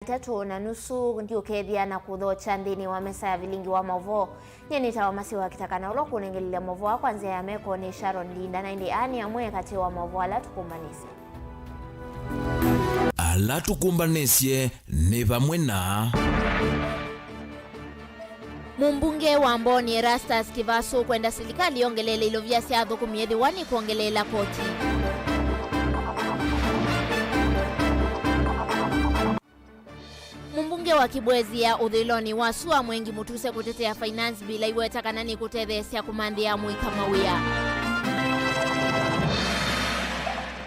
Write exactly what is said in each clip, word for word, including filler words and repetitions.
Itatũ na nusu ndiũkethya na kũthokya nthĩnĩ wa mesa ya vilingi wa maũvoo. Nyie nĩtawa Masi wa Kĩtaka, na ũla ũkũnengelelya maũvoo aa kwa nzĩa ya meko nĩ Sharon Ndinda, na ĩndĩ aa nĩ amwe katĩ wa maũvoo ala tũkũmbanĩsye. Ala tũkũmbanĩsye nĩ vamwe na. Mũmbunge wa Mbooni Erastus Kĩvasũ kwenda silikalĩ yongeleele ilovia sya athũkũmi ethĩwa nĩkwongeleela koti. Mũmbunge wa Kibwezi ya ũthũĩlonĩ wa sua Mwengi Mutuse kũtetea finance bill aiweta kana nĩkũtetheesya kũmanthĩa mũika mawĩa.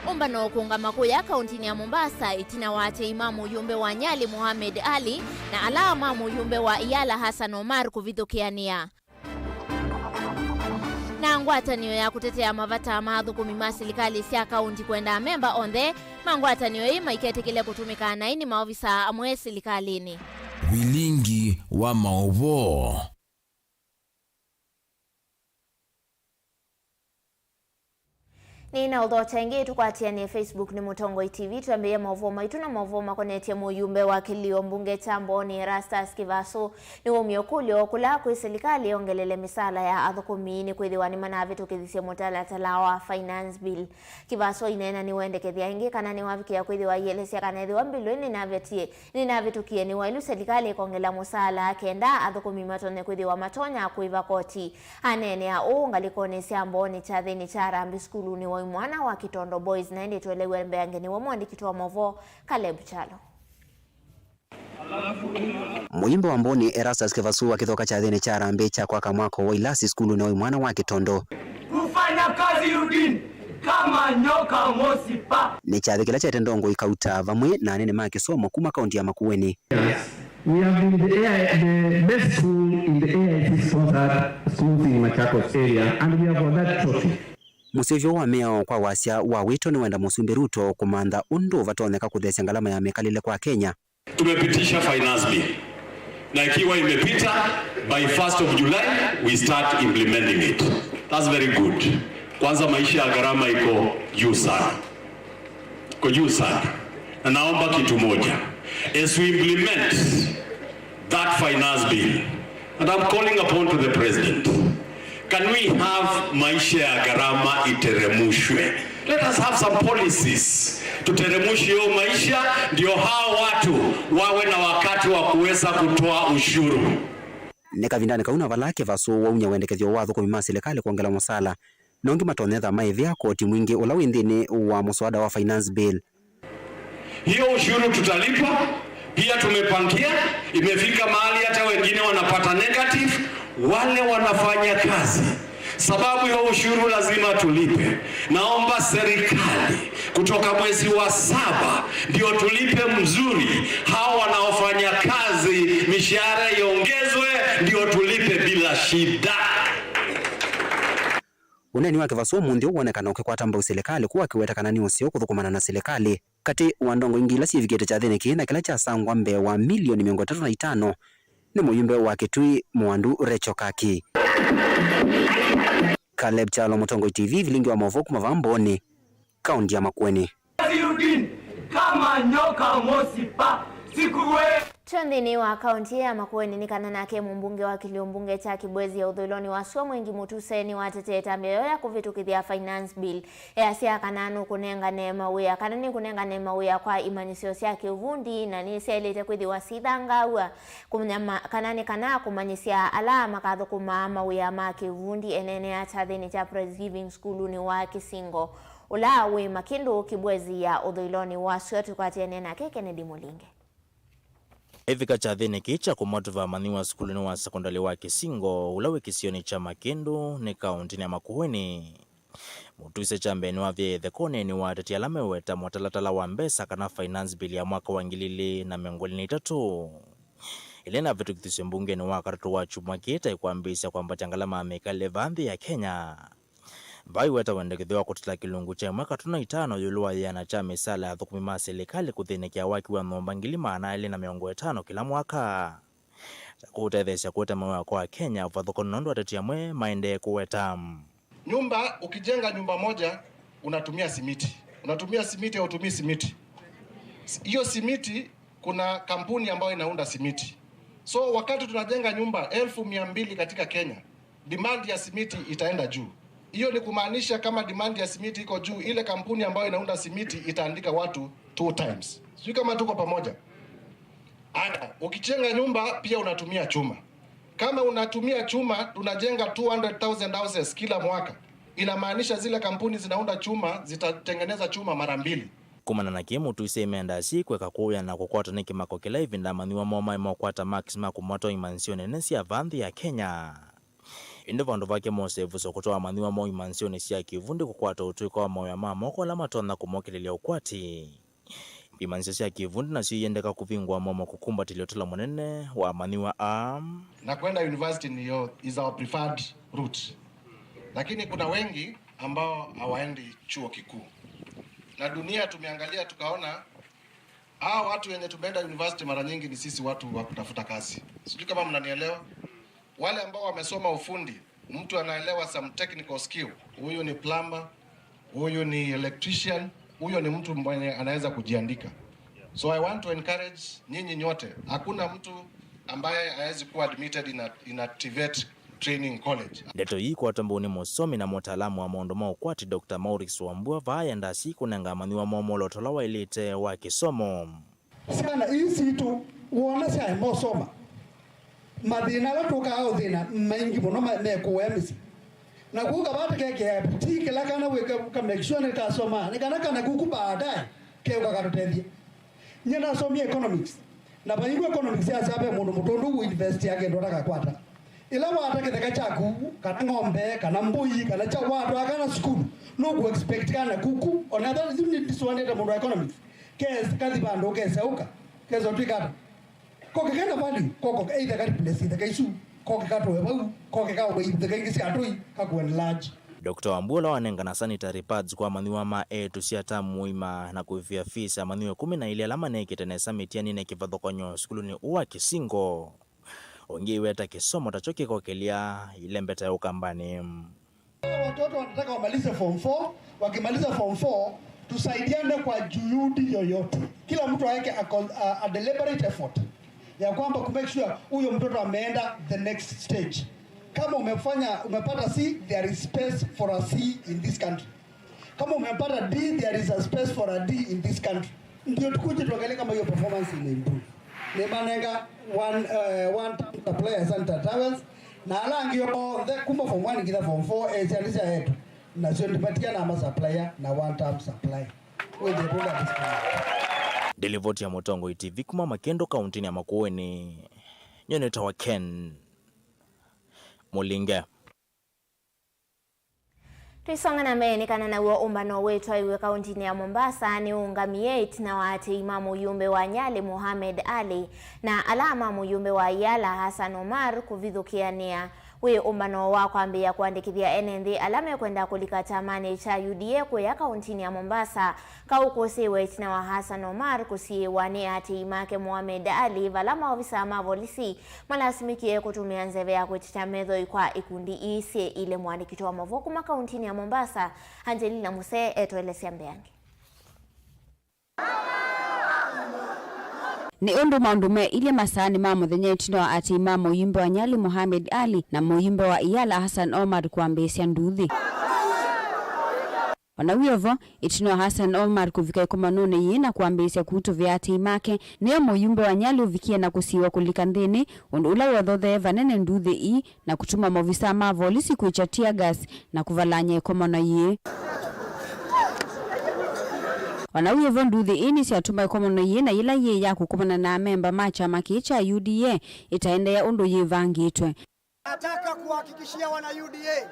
Ũmbano ũkũngama kũya kaũntinĩ ya Mombasa ĩtina wa ateĩ ma mũyũmbe wa Nyali Mohamed Ali na ala ma mũyũmbe wa Iyala Hassan Omar kũvithũkĩanĩa. Na ngwatanĩo ya kũtetea mavata ma athũkũmi ma silikalĩ sya kaũnti kwenda amemba onthe ma ngwatanĩo ĩĩ maiketĩkĩle kũtũmĩka naĩ nĩ maovisaa amwe silikalĩnĩ. Vilingi wa maũvoo. Nĩ na ũthokya ĩngĩ, tũkwatĩanĩe Facebook nĩ Mũtongoi T V. Twambĩĩe maũvoo maitũ na maũvoo makonetye mũyũmbe wa kĩlio mbunge kya Mbooni Erastus Kĩvasũ. Nĩwaumya ũkũlyo kũla kwĩ silikalĩ yongelele mĩsaala ya athũkũmi nĩkwĩthĩwa nĩmanavĩtũkĩthisye mũtalatala wa Finance Bill. Kĩvasũ aineena nĩwendekethya ĩngĩ kana nĩwavikĩa kwĩthĩwa aielesya kana ethĩwa mbilu ĩĩ nĩnavetie, nĩnavĩtũkie, nĩ waĩlu silikalĩ ĩkongela mũsaala kenda athũkũmi matonye kwĩthĩwa matonya kũĩva koti. Aneenea ũũ ngalĩkonĩ sya Mbooni kyathĩnĩ kya Harambee Sukulunĩ wa Imwana wa Kĩtondo Boys, na ĩndĩ tũelewe mbeange nĩwe mũandĩki wa maũvoo Caleb Kyalo. Mũyũmbe wa Mbooni Erastus Kĩvasũ akĩthoka kyathĩnĩ kya Harambee kya kwaka mwako wa ilasi sukulunĩ wa Imwana wa Kĩtondo. Kufanya kazi routine kama nyoka mosipa. Nĩ kyathĩ kĩla kyaete ndongoi kauta vamwe na anene ma kĩsomo kuma kaũnti ya Makueni. We have been the A I, the best school in the A I C sponsored schools in Machakos area, and we have won that trophy. Mũsyĩvyo wa mĩao kwa wasya wa wĩto nĩwenda Mũsumbĩ Ruto kũmantha ũndũ vatonyeka kũtheesya ngalama ya mĩkalĩle kwa Kenya. Tumepitisha finance bill, na ikiwa imepita, by first of July we start implementing it. That's very good. Kwanza, maisha ya gharama iko juu sana. Iko juu sana. Na naomba kitu moja. As we implement that finance bill, and I'm calling upon to the president, can we have maisha ya gharama iteremushwe? Let us have some policies. Tuteremushe hiyo maisha, ndio hao watu wawe na wakati wa kuweza kutoa ushuru. Nĩ kavindanĩ kau na vala Kĩvasũ waumya wendekethyo wa athũkũmi ma silikalĩ kwongela mũsaala, na ũngĩ matonyetha maĩvĩa koti mwingĩ ũla wĩ nthĩnĩ wa mũswada wa Finance Bill. Hiyo ushuru tutalipa, pia tumepangia, imefika mahali hata wengine wanapata negative, wale wanafanya kazi. Sababu hiyo ushuru lazima tulipe. Naomba serikali kutoka mwezi wa saba ndio tulipe mzuri, hao wanaofanya kazi mishahara iongezwe ndio tulipe bila shida. Ũneeni wa Kĩvasũ ũmũnthĩ ũũ wonekana ũkĩkwata mbau silikalĩ, kũu akĩweta kana nĩ ũseo kũthũkũmana na silikalĩ. Katĩ wa ndongo ingĩ ila syĩvikĩte kyathĩnĩ kĩĩ na kĩla kyasangwa mbee wa milioni mĩongo ĩtatũ na itano nĩ mũyũmbe wa Kĩtui Mwandu Recho Kaki. Caleb Kyalo, Mũtongoi T V, vilingi wa maũvoo kuma vaa Mbooni, kaũnti ya Makueni. Zirudin kama nyoka mosipa siku we. Tyo nthĩnĩ wa kaũnti ya Makueni nĩ kana nake mũmbunge wa kĩlio mbunge kya Kibwezi ya ũthũĩlonĩ wa sua Mwengi Mutuse nĩwatetee ĩtambya yoo ya kũvĩtũkĩthya finance bill. Easya kana nũkũnengane mawĩa, kana nĩkũnengane mawĩa kwa imanyĩsyo sya kĩuvundi, na nĩsyaĩlĩte kwĩthĩwa syĩthangaaw'a kũmanya ma-, kana nĩ kana kũmanyĩsya ala makathũkũmaa mawĩa ma kĩuvundi. Eneenea kyathĩnĩ kya Praise Giving Sukulunĩ wa Kĩsingo, ũla wĩ Makĩndũ, Kibwezi ya ũthũĩlonĩ wa sua. Tũkwatĩanĩe nake Kennedy Mũlinge. Ĩvika kyathĩnĩ kĩĩ kya kũmwatũva amanyĩw'a sukulunĩ wa sekondalĩ wa Kĩsingo, ũla wĩ kĩsionĩ kya Makĩndũ, nĩ kaũntinĩ ya Makueni, Mutuse kya mbee nĩwavyaĩe ĩthekonĩ nĩwatetie ala meweta mũtalatala wa mbesa kana finance bill ya mwaka wa ngili ilĩ na mĩongo ĩlĩ na itatũ, ĩla ĩnavĩtũkithisye mbungenĩ wa katatũ wa kyumwa kĩĩ ta ĩkwambĩĩsya kwambatya ngalama ya mĩkalĩle vaa nthĩ ya Kenya. Vaa iweta wendekethyo wa kũtala kĩlungu kya ĩmwe katũ na itano ĩũlũ wa yĩana kya mĩsaala ya athũkũmi ma silikalĩ kũthĩnĩkĩa waki wa nyũmba ngili maana elĩ na mĩongo ĩtano kĩla mwaka, ta kũũtetheesya kũete mawĩa kwa Akenya ũvathũkany'o, nũndũ ateti amwe maendee kũweta. Nyumba, ukijenga nyumba moja, unatumia simiti. Unatumia simiti au utumii simiti? S-, hiyo simiti Kuna kampuni ambayo inaunda simiti. So wakati tunajenga nyumba elfu mia mbili katika Kenya, demand ya simiti itaenda juu. Hiyo ni kumaanisha kama demand ya simiti iko juu, ile kampuni ambayo inaunda simiti itaandika watu two times. Sijui kama tuko pamoja. Hata ukijenga nyumba pia unatumia chuma. Kama unatumia chuma, tunajenga two hundred thousand houses kila mwaka. Inamaanisha zile kampuni zinaunda chuma zitatengeneza chuma mara mbili. Kumana na kĩĩ, mũtũi sya imenda syĩkweka kũya na kũkwatwa nĩ kĩmako kĩla ĩvinda amanyĩw'a moo maĩ mokwata marks ma kũmatwa imansionĩ nene sya vaa nthĩ ya Kenya. Ĩndĩ vandũ vake mose ĩvuso kũtwaa amanyĩw'a moo imansionĩ sya kĩvundi kũkwata ũtũĩka wa mawĩa ma moko ala matonya kũmokĩlĩlya ũkwati. Imanĩsyo sya kĩvundi nasyo iendeka kũvingũa momo kũkumbatĩlya ũtalo mũnene wa amanyĩw'a aa. Na kwenda university ndiyo is our preferred route. Lakini kuna wengi ambao hawaendi chuo kikuu. Na dunia tumeangalia tukaona, hawa watu wenye tumeenda university mara nyingi ni sisi watu wa kutafuta kazi. Sijui kama mnanielewa. Wale ambao wamesoma ufundi, mtu anaelewa some technical skill, huyu ni plumber, huyu ni electrician, huyo ni mtu mwenye anaweza kujiandika. So I want to encourage nyinyi nyote, hakuna mtu ambaye hawezi kuwa admitted in a, in a TVET training college. Ndeto ii ikwatwa mbau nĩ mũsomi na mũtaalamu wa maũndũ ma ũkwati, Doctor Maurice Wambua, vaa yendasi kũnenga amanyĩw'a moo mwolooto ũla waĩlĩte wa kĩsomo. Syana ii sitũ, wona syaema ũsoma, mathĩna ala tũkaa ũthĩna maingĩ mũno ma- mekũea mĩsyĩ. Na kũu kavaa tũkekĩa ti kĩla kana wĩka ka make sure nĩkasoma, nĩ kana kana kuku baadaye keuka katũtethye. Nyie nasomie economics, na vaingũ economics yasya ve mũndũ mũtũndũ ũinvestia kĩndũ atakakwata. Ĩla wata kĩtheka kyaku, kana ng'ombe, kana mbũi, kana kya watwaa kana sukulu, nũkũ expect kana kuku, ona ethwa yu nĩndĩsũanĩte mũndũ wa economics, Kes kathi vandũ keseũka, kesa ũtwĩka ata? Koke kena value, koko either ka replace itheka isu, koke katũe vau, koke kaũe itheka ingĩ sya atũi, kaku enlarge. Doctor Wambua ũla wanengana sanitary pads kwa amanyĩw'a ma eĩtu sya tamu mũima na kũĩvĩa fees amanyĩw'a ĩkũmi na ilĩ ala manekĩte nesa mĩtianĩnĩ ya kĩvathũkany'o sukulunĩ ũũ wa Kisingo. Ũngĩ aiweta kĩsomo takyo kĩkokelya ilembeta ya Ũkambanĩ. Watoto wanataka wamalize form four, wakimaliza form four, tusaidiane kwa juhudi yoyote. Kila mtu aweke a, con- a, a deliberate effort ya kwamba ku make sure huyo mtoto ameenda the next stage. Kama umefanya, umepata C, there is space for a C in this country. Kama umepata D, there is a space for a D in this country. Ndio tukuje tuangalie kama hiyo performance imeimprove. Nimanenga one, uh, one time supply ya sanitary towels, na ala angĩ onthe kuma form one nginya form four, eh, syana sya etu. Nasyo ndipatia na ma supplier na one time supply. Wĩthĩe tũla discount. Nĩ livoti ya Mũtongoi T V kuma Makendo, kauntinĩ ya Makueni. Nyie nĩtawa Ken Mũlinge. Tũisonga na mbee, nĩ kana naw'o ũmbano wĩtwaiwe kauntinĩ ya Mombasa nĩũũngamie ĩtina wa aatĩĩi ma mũyumbe wa Nyali Mohamed Ali na ala ma mũyumbe wa Iala Hassan Omar kũvithũkĩanĩa. Wĩ ũmbano wa kwambĩĩa kũandĩkĩthya ene nthĩ ala mekwenda kũlika kyamanĩ kya U D A kũya kauntinĩ ya Mombasa. Kau kũsĩĩwe ĩtina wa Hassan Omar kũsiĩĩwa nĩ aatĩĩi make Mohamed Ali, vala maovisa ma volisi malasimĩkie kũtũmĩa nzeve ya kwĩtetya methoi kwa ikundi ii syĩ ilĩ. Mũandĩki witũ wa maũvoo kuma kauntinĩ ya Mombasa, Angelina Musee, etũelesya mbeange. Nĩ ũndũ maũndũ meilye masaanĩ ma mũthenya ĩtina wa aatĩĩi ma mũyumbe wa Nyali Mohamed Ali na mũyumbe wa Iala Hassan Omar kwambĩĩsya nduuthĩ. O na wĩ o vo, ĩtina wa Hassan Omar kũvika ĩkomanonĩ yĩĩ na kwambĩĩsya kutũvĩa aatĩĩi make, nĩyo mũyumbe wa Nyali ũvikie na kũsiĩĩwa kũlika nthĩnĩ, ũndũ ũla wothothee vanene nduuthĩ ii na kũtuma maovisa ma volisi kwĩkya tear gas na kũvalany'a ĩkomano yĩĩ. O na wĩ o vo, nduuthĩ ii nĩsyatuma ĩkomano yĩĩ na yĩla yĩĩ ya kũkomana na amemba ma kyama kĩĩ kya U D A ĩtaendeea ũndũ yĩvangĩtwe. Nataka kuhakikishia wana U D A,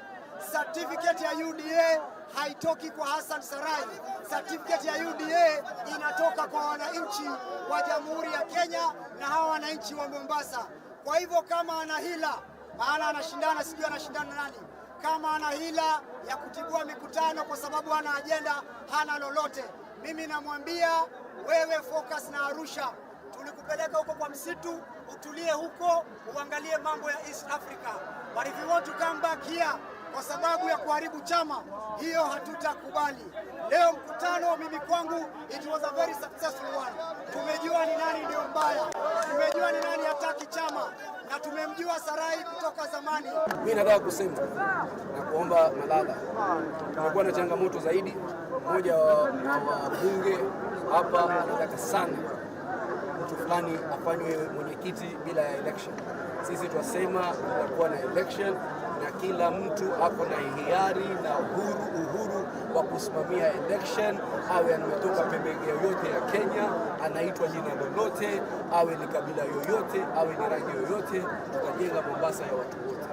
certificate ya U D A haitoki kwa Hassan Sarai. Certificate ya U D A inatoka kwa wananchi wa Jamhuri ya Kenya na hawa wananchi wa Mombasa. Kwa hivyo kama ana hila, maana anashindana, sijui anashindana nani, kama ana hila ya kutibua mikutano kwa sababu hana ajenda, hana lolote, mimi namwambia, wewe focus na Arusha. Tulikupeleka huko kwa msitu, utulie huko, uangalie mambo ya East Africa. But if you want to come back here, kwa sababu ya kuharibu chama. Hiyo hatutakubali. Leo mkutano mimi kwangu, it was a very successful one. Tumejua ni nani ndio mbaya, tumejua ni nani hataki chama, na tumemjua Sarai kutoka zamani. Mimi nataka kusema na kuomba Malala, tumekuwa na changamoto zaidi. Mmoja wa wa bunge hapa anataka sana mtu fulani afanywe mwenyekiti bila ya election. Sisi twasema kutakuwa na election na kila mtu ako na hiari na uhuru, uhuru wa kusimamia election, awe ametoka pembe yoyote ya Kenya, anaitwa jina lolote, awe ni kabila yoyote, awe ni rangi yoyote, tutajenga Mombasa ya watu wote.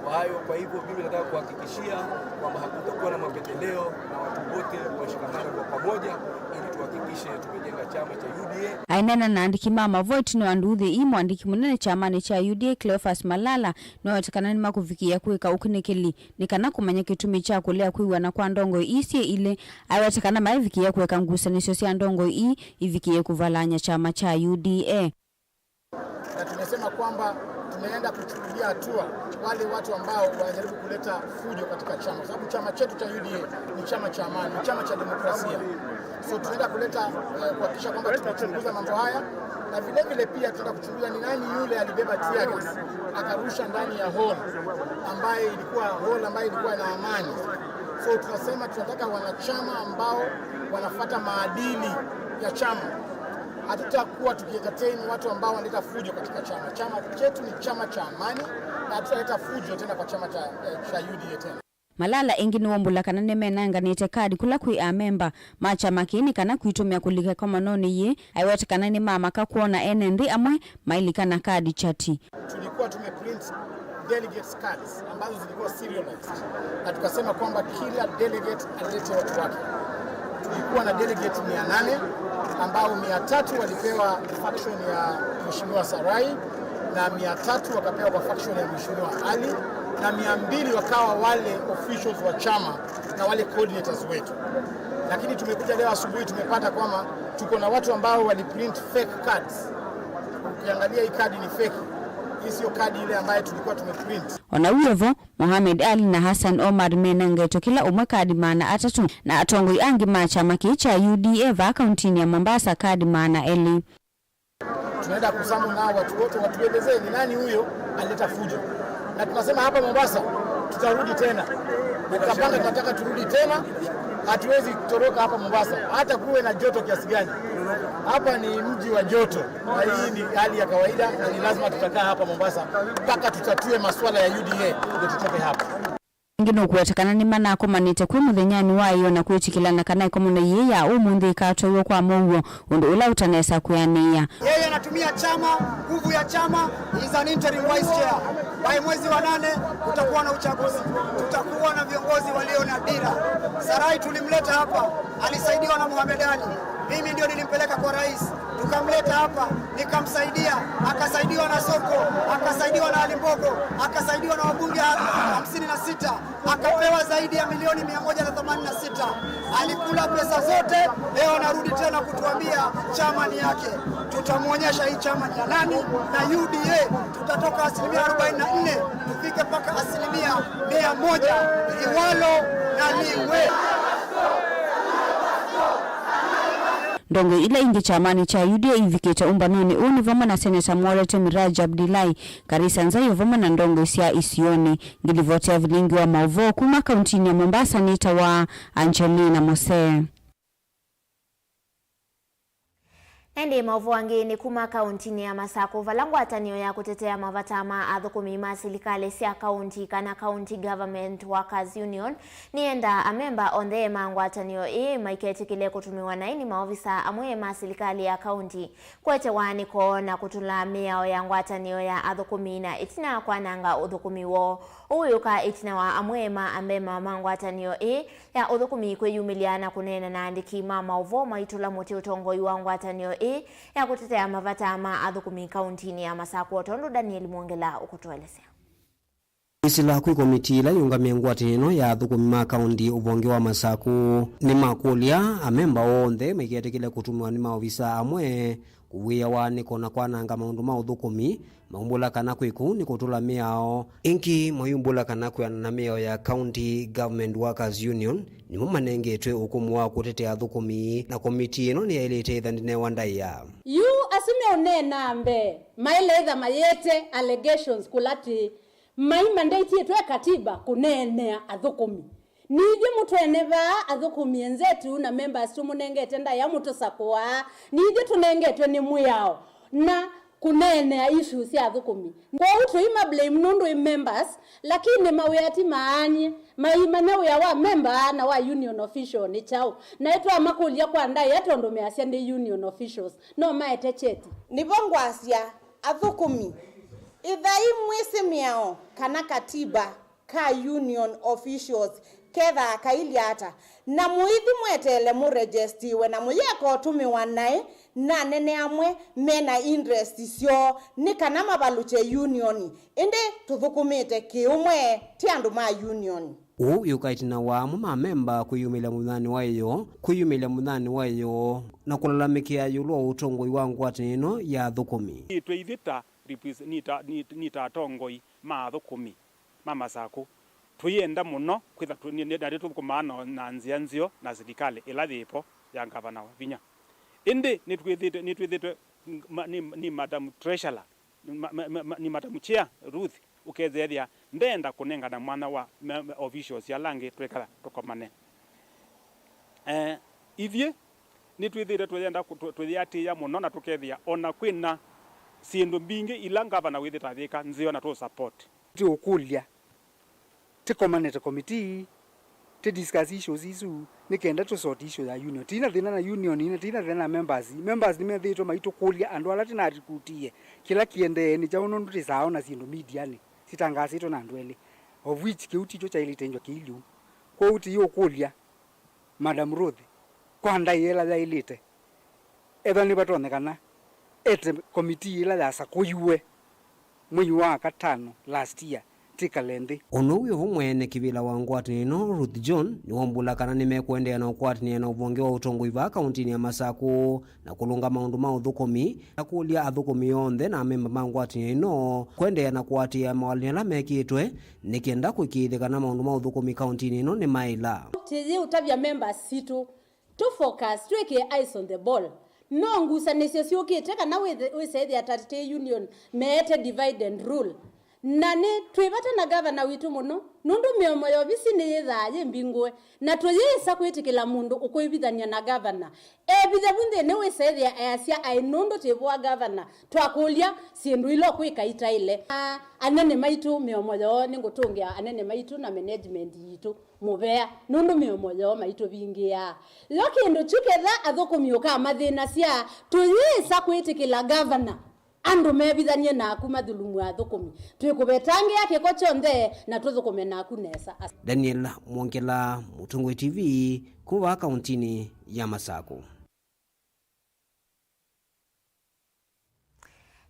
Kwa hayo, kwa hivyo mimi nataka kuhakikishia kwamba hakutakuwa na mapendeleo na watu wote washikamane kwa pamoja ili tuhakikishe tumejenga chama cha U D A. Aineena na andĩki ma mavoo ĩtina wa nduuthĩ ii, mũandĩki mũnene kyamanĩ kya U D A Cleophas Malala nĩwaweta kana nĩmakũvikĩĩa kwĩka ũkunĩkĩli nĩ kana kũmanya kĩtumi kya kũlea kwĩw'ana kwa ndongoi ii syĩ ilĩ. Aiweta kana maivikĩĩa kũeka ngusanĩsyo sya ndongoi ii ivikĩĩe kũvalany'a kyama kya U D A. Na tumesema kwamba tunaenda kuchukulia hatua wale watu ambao wanajaribu kuleta fujo katika chama, kwa sababu chama chetu cha U D A ni chama cha amani, ni chama cha demokrasia. So tunaenda kuleta, eh, kuhakikisha kwamba tunachunguza mambo haya, na vile vile pia tunaenda kuchunguza ni nani yule alibeba tear gas akarusha ndani ya hall ambaye ilikuwa hall ambayo ilikuwa na amani. So tunasema tunataka wanachama ambao wanafuata maadili ya chama. Hatutakuwa tukientertain watu ambao wanaleta fujo katika chama. Chama chetu ni chama cha amani, na hatutaleta fujo tena kwa chama cha, eh, cha U D A tena. Malala ĩngĩ nĩwaumbũla kana nĩmenanganĩte kadi kũla kwĩ amemba ma kyama kĩĩ nĩ kana kwitũmĩa kũlika ĩkomanonĩ yĩĩ. Aiweta kana nĩmamaka kwona ene nthĩ amwe mailika na kadi kyati. Tulikuwa tumeprint delegates cards ambazo zilikuwa serialized, na tukasema kwamba kila delegate alete watu wake. Tulikuwa na delegate mia nane, ambao mia tatu walipewa faction ya Mheshimiwa Sarai, na mia tatu wakapewa kwa faction ya Mheshimiwa Ali, na mia mbili wakawa wale officials wa chama na wale coordinators wetu. Lakini tumekuja leo asubuhi, tumepata kwamba tuko na watu ambao waliprint fake cards. Ukiangalia, hii kadi ni fake. Hii sio kadi ile ambayo tulikuwa tumeprint. Ona wĩ o vo, Mohamed Ali na Hassan Omar menengetwe kĩla ũmwe kadi maana atatũ, na atongoi angĩ ma kyama kĩĩ kya U D A vaa kauntinĩ ya Mombasa kadi maana elĩ. Tunaenda kusummon nao watu wote, watuelezee ni nani huyo alileta fujo. Na tunasema hapa Mombasa tutarudi tena. Tutapanga, tunataka turudi tena. Hatuwezi toroka hapa Mombasa. Hata kuwe na joto kiasi gani. Hapa ni mji wa joto. Na hii ni hali ya kawaida na ni lazima tutakaa hapa Mombasa mpaka tutatue masuala ya U D A ndio tutoke hapa. Ĩngĩ nũkũweta kana nĩmanakomanĩte kwĩ mũthenyanĩ wa ĩyoo na kwĩtĩkĩlana kana ĩkomano yĩĩ ya ũmũnthĩ ĩkatwaiwe kwa mũuo, ũndũ ũla ũtanesa kwĩanĩĩa. Yeye anatumia chama, nguvu ya chama, is an interim vice chair. By mwezi wa nane kutakuwa na uchaguzi, tutakuwa na viongozi walio na dira. Sarai tulimleta hapa, alisaidiwa na Mohamed Ali. Mimi ndio nilimpeleka kwa rais, tukamleta hapa, nikamsaidia, akasaidiwa na Soko, akasaidiwa na Ali Mbogo, akasaidiwa na wabunge ha-, hamsini na sita, akapewa zaidi ya milioni mia moja na themanini na sita. Alikula pesa zote, leo anarudi tena kutuambia chama ni yake. Tutamwonyesha hii chama ni ya nani, na U D A tutatoka asilimia arobaini na nne, tufike mpaka asilimia mia moja, liwalo na liwe. Ndongoi ila ingĩ kyamanĩ kya U D A ivikĩte ũmbanonĩ ũũ nĩ vamwe na Seneta Mworete Miraji Abdullahi, Karisa Nzai o vamwe na ndongoi sya isionĩ. Ngilivoti ya vilingi wa maũvoo kuma kauntinĩ ya Mombasa nĩtawa Angelina Mose. Na ĩndĩ maũvoo angĩ nĩ kuma kauntinĩ ya Masakũ, vala ngwatanĩo ya kũtetea mavata ma athũkũmi ma silikalĩ sya kaunti kana County Government Workers Union nĩyendaa amemba onthe ma ngwatanĩo ĩĩ maiketĩkĩle kũtũmĩwa na aini maovisa amwe ma silikalĩ ya kaunti kũetewa nĩ koo na kũtũla mĩao ya ngwatanĩo ya athũkũmi na ĩtina kwananga ũthũkũmi woo. Ũũ wĩũka ĩtina wa amwe ma amemba ma ngwatanĩo ĩĩ ya ũthũkũmi kwĩyumĩlya na kũneena na andĩki ma maũvoo maitũla mũtĩ ũtongoi wa ngwatanĩo ĩĩ ya kũtetea mavata ma athũkũmi kauntinĩ ya Masakũ, o tondũ Daniel Mwongela ũkũtũelesya. Kwĩsĩla kwĩ komitii ĩla yĩũngamĩe ngwatanĩo ya athũkũmi ma kaũnti ũvonge wa Masaku, nĩmakũlya amemba onthe maiketĩkĩle kũtũmĩwa nĩ maovisa amwe kũwĩawa nĩ kona kwananga maũndũ ma ũthũkũmi, maumbũla kana kwĩ kũu nĩ kũtũla mĩao. Ĩngĩ mayumbũla kana kwĩanana na mĩao ya County Government Workers Union, nĩmo manengetwe ũkũmũ wa kũtetea athũkũmi, na komitii ĩno nĩyaĩlĩte ĩtha ndĩnewa ndaĩa. Yu asu meũneena mbee maĩle ĩtha mayĩte allegations kũla twĩ maimandĩtĩtwe katiba kũneenea athũkũmi. Nithyĩ mũtwene vaa athũkũmi enzetu na members tũmũnengete ndaĩa mũtũsakũaa. Nithyĩ tũnengetwe nĩ mwĩao na kũneenea issues sya athũkũmi. Kwoou tũima blame nũndũ ĩ members, lakini mawĩa ti maany'e. Maimanya wĩa wa member na wa union official nĩ kyaũ. Naĩ twamakũlya kwa ndaĩa tondũ measya nĩ union officials. No maete kyeti. Nĩvo ngwasya, athũkũmi, ĩthai mwĩsĩ mĩao kana katiba ka union officials kethaa kailye ata, na mũithi mweteele mũrejesitiwe na mũyeka ũtũmĩwa naĩ na anene amwe me na interest syoo nĩ kana mavalũkye union, ĩndĩ tũthũkũmĩte kĩũmwe, ti andũ ma union. Ũu wĩũka ĩtina wa amwe ma memba kwĩyumĩlya mũthanĩ wa ĩyoo, kwĩyumĩlya mũthanĩ wa ĩyoo na kũlalamĩkĩa ĩũlũ wa ũtongoi wa ngwatanĩo ĩno ya athũkũmi. Nĩtwĩthĩta repres-, nĩ ta, nĩ, nĩ ta atongoi ma athũkũmi ma Masakũ. Tũyenda mũno kwĩtha tũ-, nĩ, nĩ, na nĩtũthũkũmaa na, na nzĩa nzeo na silikalĩ ĩla yĩvo ya ngavana wa vinya. Ĩndĩ nĩtwĩthĩtwe, nĩtwĩthĩtwe ma-, nĩ, nĩ Madam Treasurer, ma-, ma-, ma-, ma-, nĩ Madam Chair Ruth ũketheethĩa ndeenda kũnengana mwanya wa ma-, ma-, officials ala angĩ twĩkala tũkomane. Eh, ithyĩ nĩtwĩthĩĩtwe tũyenda kũ-, tũ-, tũyĩatĩĩa mũno na tũkethĩa o na kwĩ na syĩndũ mbingĩ ila ngavana wĩthĩĩtwe ayĩka nzeo na tũ support. Ti ũkũlya, tĩkomanĩte komitii, tĩ discuss issues isu, nĩ kenda tũ sort issue ya union. Tĩna thĩna na union, ina tĩna thĩna na members. Members nĩmethĩĩtwe maitũkũlya andũ ala tĩna recruitie kĩla kĩendee nĩ kyaũ, nũndũ tĩsaa ona syĩndũ medianĩ sitangaasĩtwe na andũ elĩ, of which kĩu tikyo kyaĩlĩte nzwa kĩilye ũu. Kwoou tĩyĩũkũlya Madam Ruth kwa ndaĩa ĩla yaĩlĩte, ethwa nĩvatonyekana ete komitii ĩla yasakũiwe mwei wa katano last year tĩkale nthĩ. O na ũu wĩ vo, mwene kĩvĩla wa ngwatanĩo ĩno, Ruth John, nĩwaumbũla kana nĩmekũendeea na ũkwatany'a na ũvonge wa ũtongoi vaa kaũntinĩ ya Masakũ na kũlũnga maũndũ ma ũthũkũmi, na kũlya athũkũmi onthe na amemba ma ngwatanĩo ĩno kũendeea na kũatĩĩa mawalany'o ala mekĩtwe nĩ kenda kũĩkĩĩthya kana maũndũ ma ũthũkũmi kaũntinĩ ĩno nĩmaĩla. Tĩyĩũtavya members sitũ tũ focus, twĩkĩe eyes on the ball. No ngusanĩsyo syũkĩte kana wĩthe-, wĩsethĩa ta tĩ union meete divide and rule. Na nĩ twĩ vata na gavana witũ mũno, nũndũ mĩomo ya ovisi nĩyĩthaa yĩ mbingũe, na tũyĩsa kwĩtĩkĩla mũndũ ũkwĩvithany'a na gavana. Evithe vu nthĩnĩ wĩsethĩa easya aĩ nũndũ twĩvũa gavana, twakũlya syĩndũ ila ũkwĩka itaĩle. A, anene maitũ mĩomo yoo nĩngũtũngĩa anene maitũ na management yitũ mũvea, nũndũ mĩomo yoo maitũvingĩaa. Yo kĩndũ kyu ketha athũkũmi ũkamathĩnasya, tũyĩsa kwĩtĩkĩla gavana andũ mevithany'e naku mathulumu athũkũmi. Twĩkũvetangĩa kĩko kyonthe na tũthũkũme naku nesa. Daniel Mwongela, Mũtongoi T V, kuma vaa kaũntinĩ ya Masakũ.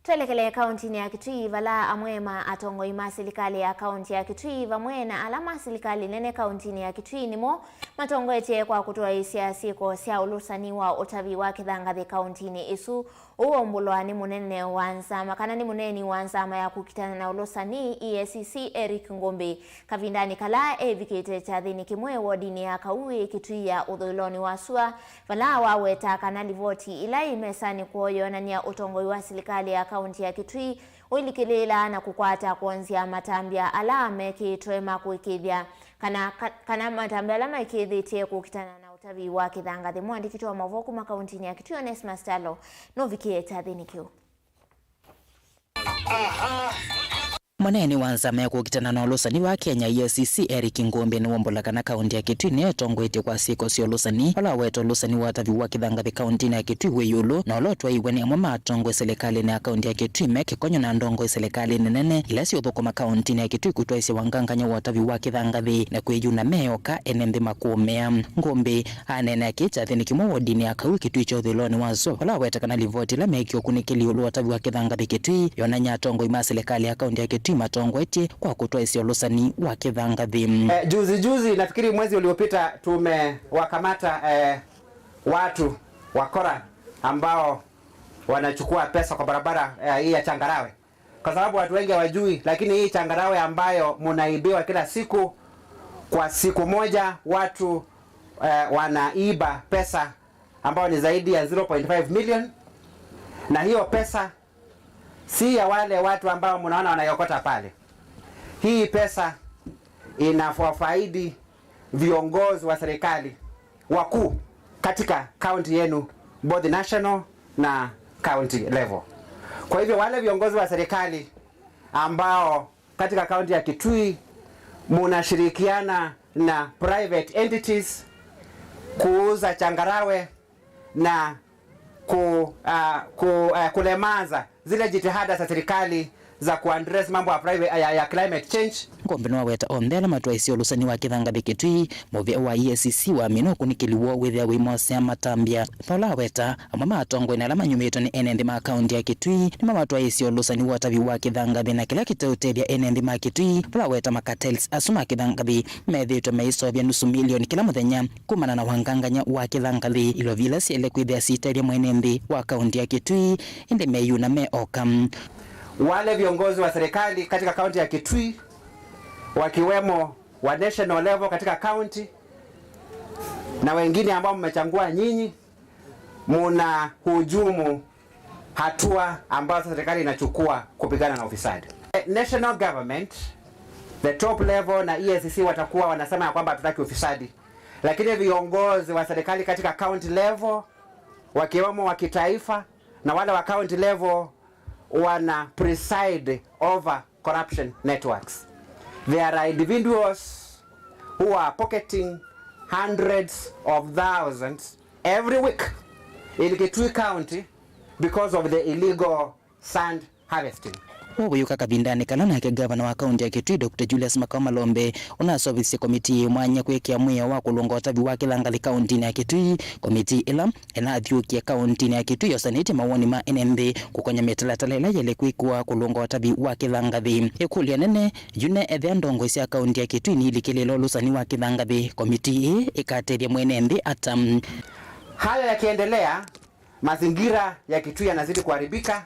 Twelekele kaũntinĩ ya Kitui, vala amwe ma atongoi ma silikalĩ ya kaũnti ya Kitui vamwe na ala ma silikalĩ nene kaũntinĩ ya Kitui nĩmo matongoetye kwa kũtwaĩĩsya syĩko sya ũlũsani wa ũtavi wa kĩthangathĩ kaũntinĩ ĩsu. Ũu waumbũlwa nĩ mũnene wa nzama, kana nĩ mũneeni wa nzama ya kũkitana na ũlũsani, E A C C, Eric Ngũmbĩ, kavindanĩ kala evikĩte kyathĩnĩ kĩmwe wodinĩ ya Kaui, Kitui ya ũthũĩlonĩ wa sua, vala waweta kana livoti ila yĩ mesanĩ kwoo yonany'a ũtongoi wa silikalĩ ya kaũnti ya Kitui ũilikĩlĩĩla na kũkwata kwonzya matambya ala mekĩtwe ma kũĩkĩĩthya kana, ka-, kana matambya ala maĩkĩĩthĩtye kũkitana na ũtavi wa kĩthangathĩ. Mũandĩki witũ wa maũvoo kuma kaũntinĩ ya Kitui, Onesmus Kyalo, nũvikĩe kyathĩnĩ kĩu. Mũneeni wa nzama ya kũkitana na ũlũsani wa Kenya, E A C C, Eric Ngũmbĩ, nĩwaumbũla kana kaũnti ya Kitui nĩyo ĩtongoetye kwa syĩko sya ũlũsani, vala waweta ũlũsani wa ũtavi wa kĩthangathĩ kaũntinĩ ya Kitui wĩ ĩũlũ, na ũla ũtwaĩiwe nĩ amwe ma atongoi silikalĩnĩ ya kaũnti ya Kitui me kĩkonyo na ndongoi silikalĩnĩ nene ila siũthũkũma kaũntinĩ ya Kitui kũtwaĩĩsya wangangany'a wa ũtavi wa kĩthangathĩ na kwĩyuna me oka ene nthĩ makũũmĩa. Ngũmbĩ aneenea kĩĩ kyathĩnĩ kĩmwe wodinĩ ya Kaui, Kitui kya ũthũĩlonĩ wa sua, vala waweta kana livoti ĩla meekie ũkunĩkĩli ĩũlũ wa ũtavi wa kĩthangathĩ Kitui yonany'a atongoi ma silikalĩ ya kaũnti ya Kitui matongoetye kwa kũtwaĩsya ũlũsani wa kĩthangathĩ. Eh, juzi juzi, nafikiri mwezi uliopita, tumewakamata, eh, watu wakora ambao wanachukua pesa kwa barabara, eh, hii ya Changarawe, kwa sababu watu wengi hawajui, lakini hii Changarawe ambayo munaibiwa kila siku, kwa siku moja watu, eh, wanaiba pesa ambao ni zaidi ya zero point five million, na hiyo pesa si ya wale watu ambao mnaona wanaiokota pale. Hii pesa inawafaidi viongozi wa serikali wakuu katika kaunti yenu, both national na county level. Kwa hivyo, wale viongozi wa serikali ambao katika kaunti ya Kitui munashirikiana na private entities kuuza changarawe na ku, ah, ku, ah, kulemaza zile jitihada za serikali za kuaddress mambo ya private, ya, ya climate change. Ngombe nĩwaweta onthe ala matwaĩsye ũlũsani wa kĩthangathĩ Kitui, mũvĩa wa E A C C wamina ũkunĩkĩli woo wĩthĩawa ũimosea matambya. Paula aweta amwe ma atongoi na ala manyumitwe nĩ ene nthĩ ma kaunti ya Kitui nĩmo matwaĩsye ũlũsani wa ũtavi wa kĩthangathĩ na kĩla kĩteũtethya ene nthĩ ma Kitui. Paula aweta macartels asu ma kĩthangathĩ methĩĩtwe maiseũvya nusu milioni kĩla mũthenya kumana na wangangany'a wa kĩthangathĩ, ilovi ila syaĩle kwĩthĩa siitethya mwene nthĩ wa kaunti ya Kitui, ĩndĩ meyuna me oka. Wale viongozi wa serikali katika kaunti ya Kitui, wakiwemo wa national level katika kaunti na wengine ambao mmechagua nyinyi, muna hujumu hatua ambazo serikali inachukua kupigana na ufisadi. National government, the top level na E A C C watakuwa wanasema ya kwamba hatutaki ufisadi, lakini viongozi wa serikali katika county level, wakiwemo wa kitaifa na wale wa county level, wana preside over corruption networks. There are individuals who are pocketing hundreds of thousands every week in Kitui County because of the illegal sand harvesting. Ũũ wĩũka kavindanĩ kala nake ngavana wa kaunti ya Kitui, Doctor Julius Makau Malombe, ũnaseũvisye komitii yĩ mwanya kwĩkĩa mwĩao wa kũlũnga ũtavi wa kĩthangathĩ kauntinĩ ya Kitui. Komitii ĩla ĩnathyũkie kauntinĩ ya Kitui yosanĩtye mawoni ma ene nthĩ kũkonya mĩtalatala ĩla yaĩle kwĩkĩwa kũlũnga ũtavi wa kĩthangathĩ. Ĩkũlyo nene yu nĩ ethĩa ndongoi sya kaunti ya Kitui niilikĩlĩĩla ũlũsani wa kĩthangathĩ, komitii ĩĩ ĩkatethya mwene nthĩ ata? Haya yakiendelea, mazingira ya Kitui yanazidi kuharibika,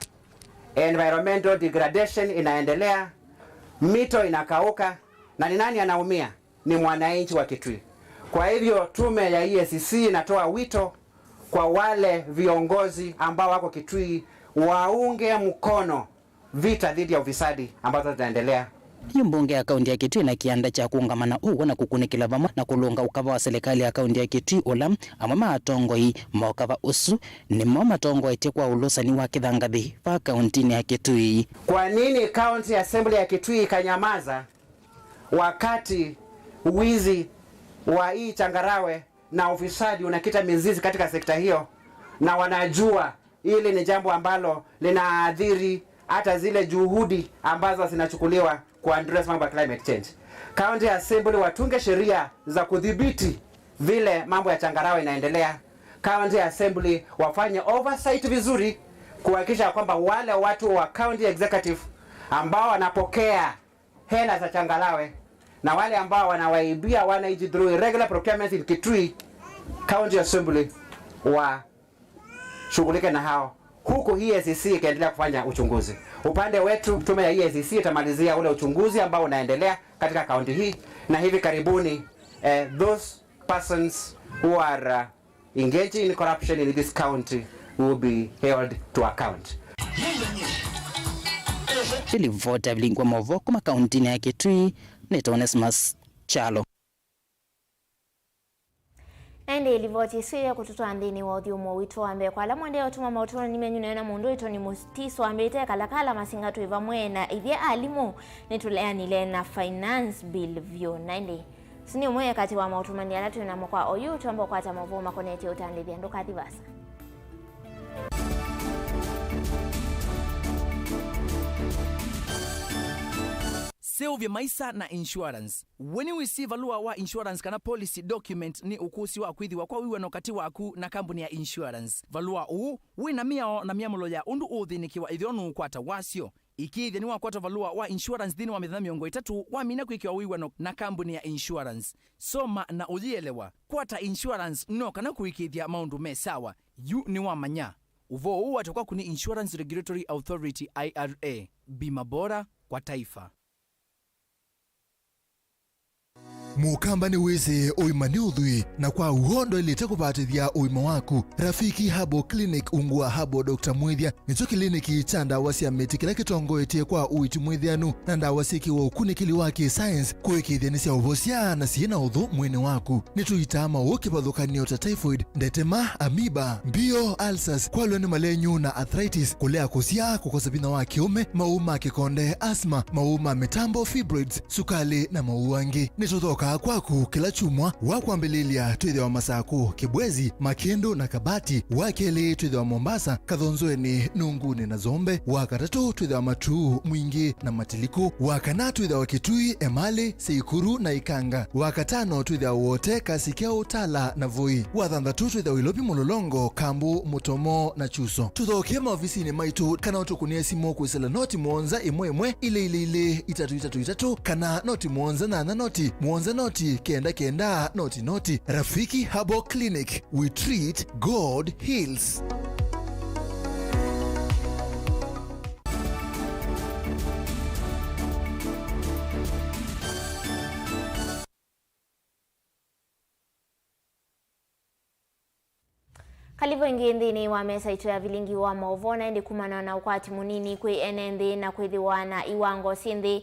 environmental degradation inaendelea, mito inakauka, na ni nani anaumia? Ni mwananchi wa Kitui. Kwa hivyo, tume ya E A C C inatoa wito kwa wale viongozi ambao wako Kitui waunge mkono vita dhidi ya ufisadi ambazo zinaendelea. Yu mbunge ya kaunti ya Kitui na kĩanda kya kũũngama na ũw'o na kũkunĩkĩla vamwe na kũlũnga ũkava wa silikalĩ ya kaunti ya Kitui, ũla amwe ma atongoi ma ũkava ũsu nĩmo matongoetye kwa ũlũsani wa kĩthangathĩ va kauntinĩ ya Kitui. Kwa nini County Assembly ya Kitui ikanyamaza wakati wizi wa hii changarawe na ufisadi unakita mizizi katika sekta hiyo, na wanajua hili ni jambo ambalo linaathiri hata zile juhudi ambazo zinachukuliwa kuaddress mambo ya climate change. County Assembly watunge sheria za kudhibiti vile mambo ya changarawe inaendelea. County Assembly wafanye oversight vizuri kuhakikisha kwamba wale watu wa county executive ambao wanapokea hela za changarawe na wale ambao wanawaibia wananchi through irregular procurements in Kitui County Assembly washughulike na hao, huku E A C C ikiendelea kufanya uchunguzi. Upande wetu, tume ya E A C C itamalizia ule uchunguzi ambao unaendelea katika kaunti hii, na hivi karibuni, eh, those persons who are, uh, engaging in corruption in this county will be held to account. Nĩ livoti ya Vilingi wa Maũvoo kuma kauntinĩ ya Kitui, nĩtawa Onesmus Kyalo. Na ĩndĩ livoti ĩsu ya kũtũtwaa nthĩnĩ wa ũthyũmũo witũ wa mbee. Kwa ala mwendeee ũtũma maũtũmani menyu nayo na mũndũ witũ nĩ Mũtiso wambĩte Kalakala Masinga, twĩ vamwe na ithyĩ alimũ nĩtũleanile na finance bill vyũ. Na ĩndĩ Ũsu nĩ ũmwe katĩ wa maũtũmani ala twĩ namo kwa oyu. Twamba ũkwata maũvoo makonetye ũtandĩthya. Ndũkathi vaasa. Seũvya maisa na insurance. We nĩwĩsĩ valũa wa insurance kana policy document nĩ ũkũsĩ wa kwĩthĩwa kwa wĩw'ano katĩ waku na kambuni ya insurance? Valũa ũũ wĩ na mĩao na myamũlo ya ũndũ ũũthĩnĩkĩwa ĩthĩwa nũũkwata wasyo. Ĩkĩĩthya nĩwakwata valũa wa insurance nthĩnĩ wa mĩthenya mĩongo ĩtatũ wamina kwĩkĩwa wĩw'ano na kambuni ya insurance. Soma na ũyĩelewa. Kwata insurance no kana kũĩkĩĩthya maũndũ me sawa. Yu nĩwamanya. Ũvoo ũũ watakwa kũni Insurance Regulatory Authority, I R A. Bima bora kwa taifa. Mũkamba nĩwĩsĩ ũima nĩ ũthwii, na kwa w'o ndwaĩlĩte kũvatĩthya ũima waku. Rafiki Herbal Clinic ungu wa Herbal Doctor Mwĩthya nĩkyo kĩliniki kya ndawa sya mĩtĩ kĩla kĩtongoetye kwa ũiiti mwĩthĩanu na ndawa syĩkĩwe ũkunĩkĩli wa kĩ-science kũĩkĩĩthya nĩsyaũvosya na syĩ na ũthũ mwĩĩnĩ waku. Nĩtũitaa maũũ kĩvathũkany'o ta typhoid, ndetema, amoeba, mbio, ulcers, kwalw'a nĩ malenyu na arthritis, kũlea kũsyaa, kũkosa vinya wa kĩũme, maũũ ma kĩkonde, asthma, maũũ ma mĩtambo, fibroids, sukalĩ, na maũũ angĩ. Nĩtũthokaa kwaku kĩla kyumwa. Wa kwambĩlĩlya twĩthĩawa Masakũ, Kĩbwezi, Makĩndũ, na Kabati. Wa kelĩ twĩthĩawa Mombasa, Kathonzweni, Nungunĩ, na Zombe. Wa katatũ twĩthĩawa Matuu, Mwingĩ, na Matiliku. Wa kana twĩthĩawa Kitui, Emali, Seikuru, na Ikanga. Wa katano twĩthĩawa Wote, Kasikya, Utala, na Voi. Wa thanthatũ twĩthĩawa Ilovi, Mũlolongo, Kambu, Mũtomo, na Chuso. Tũthokee maovisinĩ maitũ kana ũtũkũnĩe simũ kwĩsĩla noti mũonza ĩmwe ĩmwe ilĩ ilĩ ilĩ itatũ itatũ itatũ kana noti mũonza nyanya noti mũonza noti kenda kenda noti noti. Rafiki Herbal Clinic, we treat, God heals. Kalĩvo ĩngĩ nthĩnĩ wa mesa itũ ya vilingi wa maũvoo, na ĩndĩ kumana na ũkwati mũnini kwĩ ene nthĩ na kwĩthĩwa na iwango syĩ nthĩ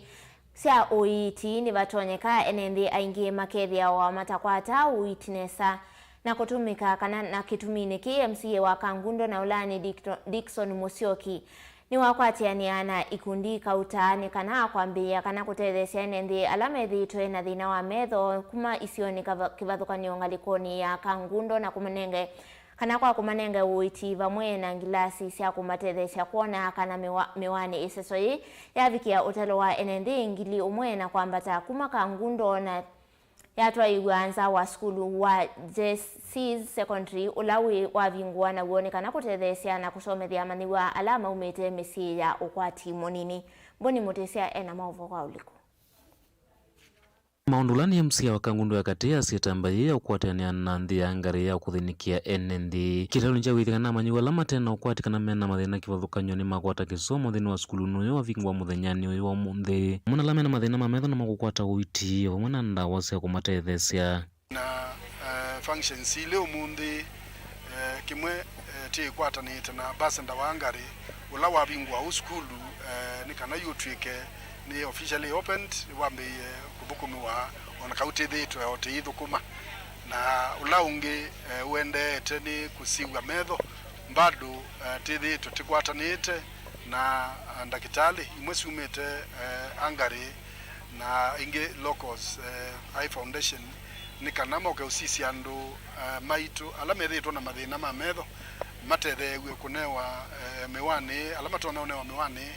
sya ũiiti, nĩvatonyeka ene nthĩ aingĩ makethĩawa matakwata ũiiti nesa na kũtũmĩka kana na kĩtuminĩ kĩĩ M C A wa Kangundo na ũla nĩ Dickto-, Dickson Musyoki. Nĩwakwatĩanĩa na ikundi kauta nĩ kana kwambĩĩa kana kũtetheesya ene nthĩ ala methĩĩtwe na thĩna wa metho kuma isionĩ kava-, kĩvathũkany'o ngalĩkonĩ ya Kangundo na kũmanenge, kana kwa kũmanenge ũiiti vamwe na ngilasi sya kũmatetheesya kwona kana mĩwa-, mĩwaanĩ. Ĩseso yĩĩ yavikĩa ũtalo wa ene nthĩ ngili ũmwe na kwambata kuma Kangundo na yatwaĩw'a nza wa sukulu wa Jesse's Secondary, ũla wĩ wavingũa naw'o nĩ kana kũtetheesya na kũsomethya amanyĩw'a ala maumĩte mĩsyĩ ya ũkwati mũnini. Mboni Mũtĩsya e na maũvoo kwa ũliku. Maũndũ ũla nĩ M C A wa Kangundo ya Katĩ asya ĩtambya yĩĩ ya ũkwatĩanĩa na nthĩ ya Hungary ya kũthĩnĩkĩa ene nthĩ. Kĩtalonĩ kya wĩthĩa kana amanyĩw'a ala mate na ũkwati kana me na mathĩna kĩvathũkany'o nĩmakwata kĩsomo nthĩnĩ wa sukulu ũyũ wavingũa mũthenyanĩ ũyũ wa ũmũnthĩ. Amwe na ala me na mathĩna ma metho nĩmakũkwata ũiiti o vamwe na ndawa sya kũmatetheesya. Na, eh, functions ilĩ ũmũnthĩ, eh, kĩmwe, eh, twĩkwatanĩte na ambassador wa Hungary, ũla wavingũa ũũ sukulu, eh, nĩ kana yu ũtw'ĩke nĩ officially opened, wambĩĩe kũthũkũmĩwa o na kau tĩthĩĩtwe o tĩithũkũma. Na ũla ũngĩ, eh, ũendeete nĩ kũsiw'a metho, bado, eh, tĩthĩĩtwe tĩkwatanĩte na, ah, ndakĩtalĩ imwe syumĩte, eh, Hungary na ingĩ locals, eh, Eye Foundation, nĩ kana moke ũsisya andũ, eh, maitũ ala methĩĩtwe na mathĩna ma metho matetheew'e kũnewa, eh, mĩwani, ala matonya ũnewa mĩwani,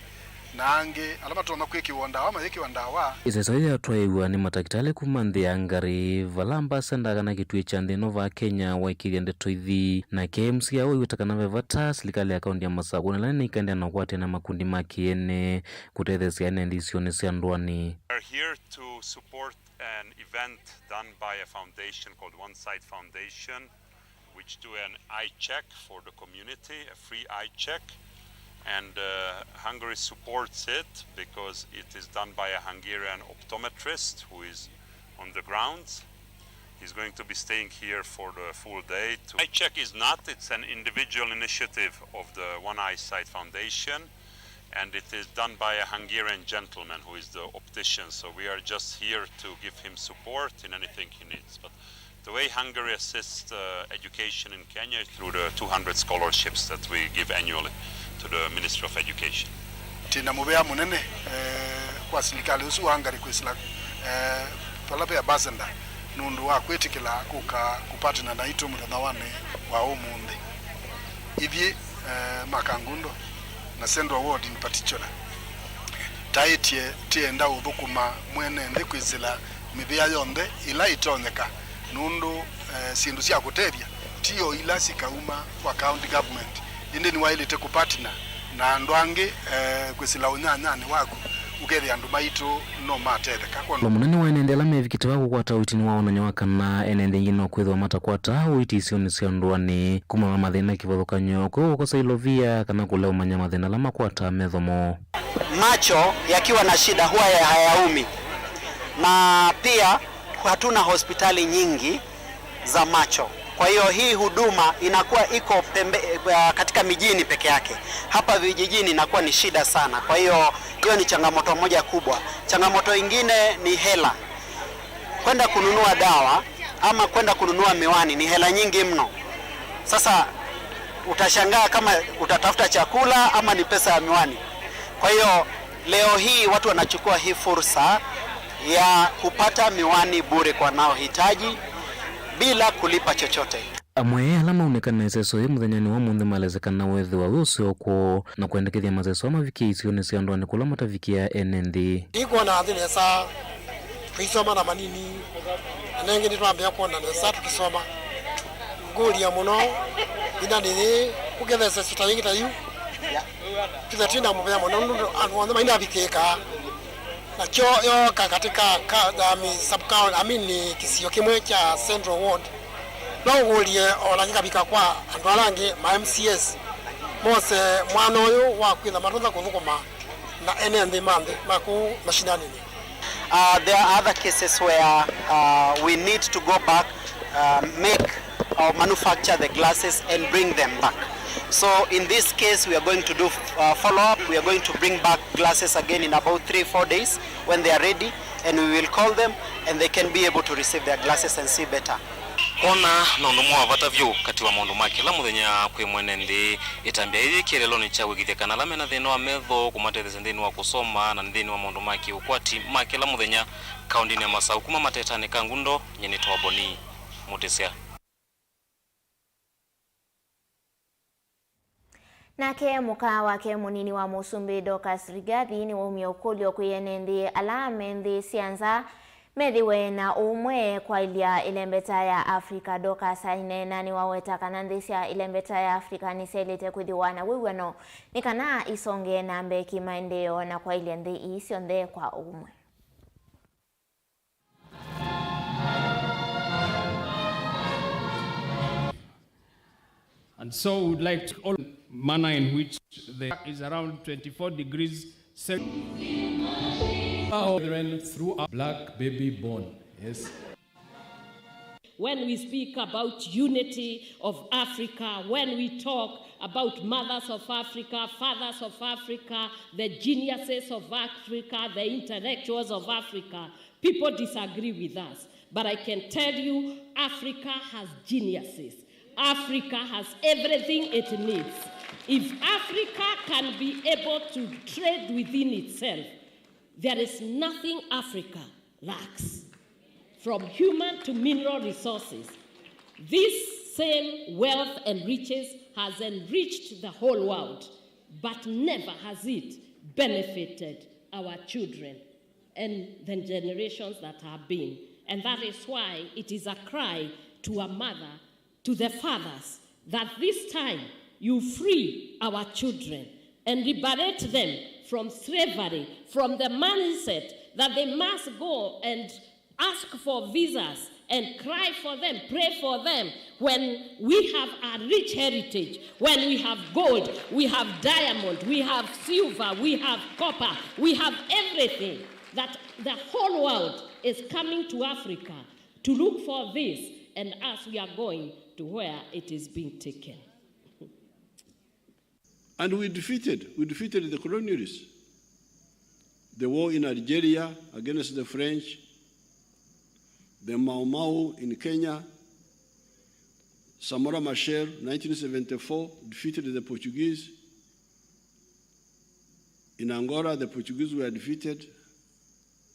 na angĩ ala matonya kwĩkĩwa ndawa mayĩkĩwa ndawa. Ĩseso yĩĩ yatwaĩw'a nĩ matakĩtalĩ kuma nthĩ ya Hungary, vala ambassador kana kĩtuĩ kya nthĩ ĩno vaa Kenya waĩkĩĩthya ndeto ithi. Nake M C A waiweta kana ve vata silikalĩ ya kaunti ya Masakũ na ĩla nene ikaendeea na ũkwatĩanĩa na makundi ma kĩene kũtetheesya ene nthĩ isionĩ sya ndũanĩ. We are here to support an event done by a foundation called One Sight Foundation, which do an eye check for the community, a free eye check. And, uh, Hungary supports it because it is done by a Hungarian optometrist who is on the ground. He's going to be staying here for the full day. To... Eye check is not, it's an individual initiative of the One Eyesight Foundation, and it is done by a Hungarian gentleman who is the optician. So we are just here to give him support in anything he needs. But the way Hungary assists, uh, education in Kenya is through the two hundred scholarships that we give annually to the Ministry of Education. Twĩ na mũvea mũnene, eh, kwa silikalĩ ũsu wa Hungary kwĩsĩla, eh, vala ve ambassador nũndũ wa kwĩtĩkĩla kũka kũpatana naitũ mũthenyawanĩ wa ũmũnthĩ. Ithyĩ, eh, ma Kangundo na Central Ward in particular, taĩtye tĩenda ũthũkũma mwene nthĩ kwĩsĩla mĩvĩa yonthe ĩla ĩtonyeka, nũndũ, eh, syĩndũ sya kũtethya ti o ila sikauma kwa county government, ĩndĩ nĩwaĩlĩte kũpatina Na andũ angĩ, eh, kwĩsĩla ũnyanyanĩ waku, ũkethĩa andũ maitũ no matetheka. Kwondũ Mũnene wa ene nthĩ ala mevikĩte wa kũkwata ũiiti nĩwaonany'a wa kana ene nthĩ aingĩ no kwĩthĩwa matakwata ũiiti isionĩ sya ndũanĩ kumana na mathĩna kĩvathũkany'o, kwĩ ũkosa ilovia, kana kũlea ũmanya mathĩna ala makwataa metho moo. Macho yakiwa na shida huwa ya hayaumi, na pia hatuna hospitali nyingi za macho. Kwa hiyo hii huduma inakuwa iko pembe, eh, katika mijini peke yake. Hapa vijijini inakuwa ni shida sana. Kwa hiyo hiyo ni changamoto moja kubwa. Changamoto ingine ni hela. Kwenda kununua dawa ama kwenda kununua miwani ni hela nyingi mno. Sasa utashangaa kama utatafuta chakula ama ni pesa ya miwani. Kwa hiyo leo hii watu wanachukua hii fursa ya kupata miwani bure kwa wanaohitaji bila kulipa chochote. Amwe ala maunĩka na ĩseso yĩĩ mũthenyanĩ wa ũmũnthĩ malesĩ kana wĩthĩwa wĩ ũseo kwoo na kwendekethya maseso aa mavikĩe isionĩ sya ndũanĩ kũla matavikĩaa ene nthĩ. Ndikwona nthĩ nesa, tũisoma na manini, na nengĩ nĩtwambĩa kwona nesa tũkĩsoma. Ngũlya mũno, ĩvindanĩ yĩĩ, ũkethĩa ĩseso ta yĩngĩ ta yu, tũtatinda mũvea mũno, nũndũ andũ onthe mainavikĩĩkaa. Nakyo yooka katika ka, I mean, sub county, I mean, kĩsio kĩmwe kya Central Ward. No ngũlye o na kĩkavika kwa andũ ala angĩ ma M C As, mose mwanya ũyũ wa kwĩtha matonya kũthũkũma na ene nthĩ ma nthĩ ma kũu mashindanĩnĩ. Uh, there are other cases where, uh, we need to go back, uh, make or manufacture the glasses and bring them back. So in this case, we are going to do, uh, follow up. We are going to bring back glasses again in about three, four days when they are ready, and we will call them and they can be able to receive their glasses and see better. Kwona no ũndũ ũmwe wa vata vyũ katĩ wa maũndũ ma kĩla mũthenya kwĩ mwene nthĩ, ĩtambya yĩĩ kĩeleelonĩ kya wĩkĩthya kana ala mena thĩna wa metho kũmatetheesya nthĩnĩ wa kũsoma na nthĩnĩ wa maũndũ ma kĩũkwati ma kĩla mũthenya kaũndĩnĩ ya Masaũ. Kuma Matetanĩ ka Ngundo, nyie nĩtawa Boni Mũtĩsya. Nake mũka wake mũnini wa Mũsumbĩ Dorcas Rigathi nĩwaumya ũkũlyo kwĩ ene nthĩ ala me nthĩ sya nza methĩwe na ũmwe kwaĩlya ĩlembeta ya Africa. Dorcas aineena nĩwaweta kana nthĩ sya ĩlembeta ya Africa nĩsyaĩlĩte kwĩthĩwa na wĩw'ano nĩ kana isongee na mbee kĩmaendeeo na kwaĩlya nthĩ ii syonthe kwa ũmwe. And so we would like to all manner in which the is around twenty-four degrees Celsius. Our children through a black baby born. Yes. When we speak about unity of Africa, when we talk about mothers of Africa, fathers of Africa, the geniuses of Africa, the intellectuals of Africa, people disagree with us. But I can tell you, Africa has geniuses. Africa has everything it needs. If Africa can be able to trade within itself, there is nothing Africa lacks. From human to mineral resources, this same wealth and riches has enriched the whole world, but never has it benefited our children and the generations that have been. And that is why it is a cry to a mother, to the fathers, that this time you free our children and liberate them from slavery, from the mindset that they must go and ask for visas and cry for them, pray for them, when we have a rich heritage, when we have gold, we have diamond, we have silver, we have copper, we have everything, that the whole world is coming to Africa to look for this, and us, we are going to where it is being taken. And we defeated, we defeated the colonialists. The war in Algeria against the French, the Mau Mau in Kenya, Samora Machel, nineteen seventy-four, defeated the Portuguese. In Angola, the Portuguese were defeated.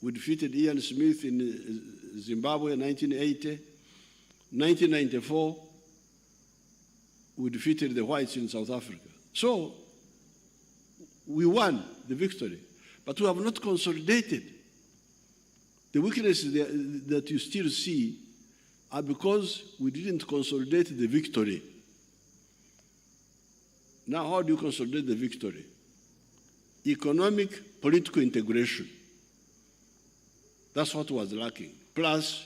We defeated Ian Smith in, uh, Zimbabwe, nineteen eighty. Nineteen ninety-four, we defeated the whites in South Africa. So, we won the victory, but we have not consolidated. The weaknesses that, that you still see are because we didn't consolidate the victory. Now, how do you consolidate the victory? Economic, political integration. That's what was lacking. Plus,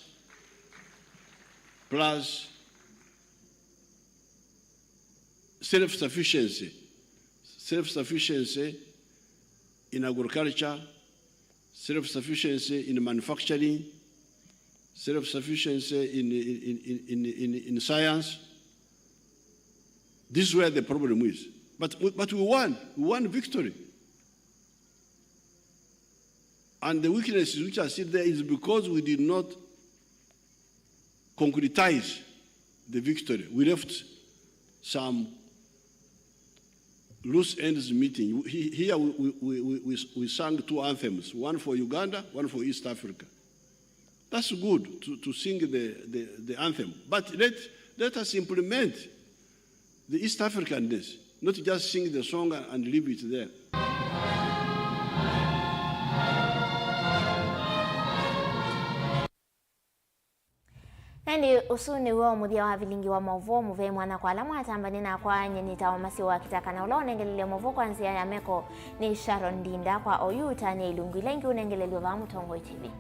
plus self-sufficiency. Self-sufficiency in agriculture, self-sufficiency in manufacturing, self-sufficiency in, in, in, in, in, in science. This is where the problem is. But, we- but we won. We won victory. And the weaknesses which are still there is because we did not concretize the victory. We left some loose ends meeting. He- Here we, we, we, we, we sang two anthems, one for Uganda, one for East Africa. That's good to, to sing the, the, the anthem. But let, let us implement the East Africanness, not just sing the song and leave it there. Na ĩndĩ ũsu nĩw'o mũthya wa vilingi wa maũvoo mũvee mwana kwa ala mwatambanie nakwa. Nyie nĩtawa Masiwa wa Kitaka, na ũla ũnengelelye maũvoo kwa nzĩa ya meko nĩ Sharon Ndinda. Kwa oyu ũtanĩa ilungu ila ingĩ ũnengelelw'e vaa Mũtongoi T V.